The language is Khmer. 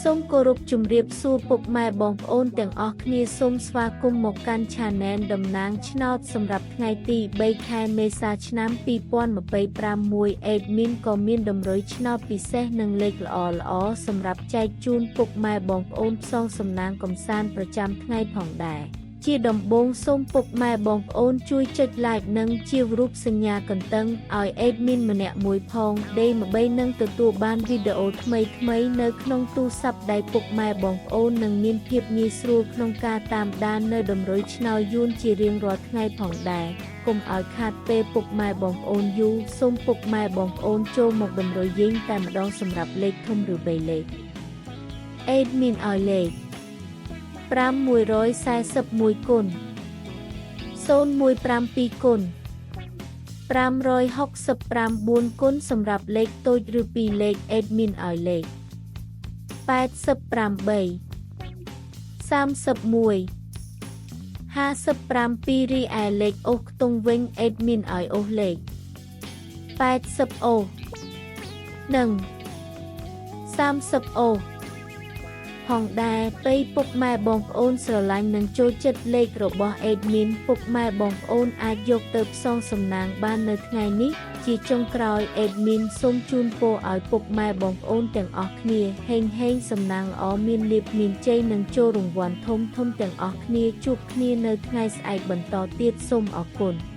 សូមគោរពជម្រាបសួរពុកម៉ែបងប្អូនទាំងអស់គ្នាសូមស្វាគមន៍មកកាន់ Channel តំណាងឆ្នោតសម្រាប់ថ្ងៃទី3ខែមេសាឆ្នាំ2025មួយ Admin ក៏មានតម្រុយឆ្នោតពិសេសនិងលេខល្អៗសម្រាប់ចែកជូនពុកម៉ែបងប្អូនផ្សងសំណាងកំសាន្តប្រចាំថ្ងៃផងដែរជាដំបូងសូមពុកម៉ែបងប្អូនជួយចុច Like និងជារូបសញ្ញាកន្ទឹងឲ្យ Admin ម្នាក់មួយផងដើម្បីនឹងទទួលបានវីដេអូថ្មីៗនៅក្នុងទូរស័ព្ទដៃពុកម៉ែបងប្អូននឹងមានភាពងាយស្រួលក្នុងការតាមដាននៅតម្រុយឆ្នោតយួនជារៀងរាល់ថ្ងៃផងដែរកុំឲ្យខាតពេលពុកម៉ែបងប្អូនយូរសូមពុកម៉ែបងប្អូនចូលមកតម្រុយយើងតែម្ដងសម្រាប់លេខធំឬបីលេខ Admin ឲ្យលេខ541គុណ0172គុណ569គុណសម្រាប់លេខតូចឬ2លេខ Admin ឲ្យលេខ88 31 57រីឯលេខអូសខ្ទង់វិញ Admin ឲ្យអូសលេខ80អូសនិង30អូសផងដែរពេលពុកម៉ែបងប្អូនស្រឡាញ់និងចូលចិត្តលេខរបស់ Admin ពុកម៉ែបងប្អូនអាចយកទៅផ្សងសំណាងបាននៅថ្ងៃនេះជាចុងក្រោយ Admin សូមជូនពរឲ្យពុកម៉ែបងប្អូនទាំងអស់គ្នាហេងហេងសំណាងល្អមានលាភមានជ័យនិងចូលរង្វាន់ធំធំទាំងអស់គ្នាជួបគ្នានៅថ្ងៃស្អែកបន្តទៀតសូមអរគុណ។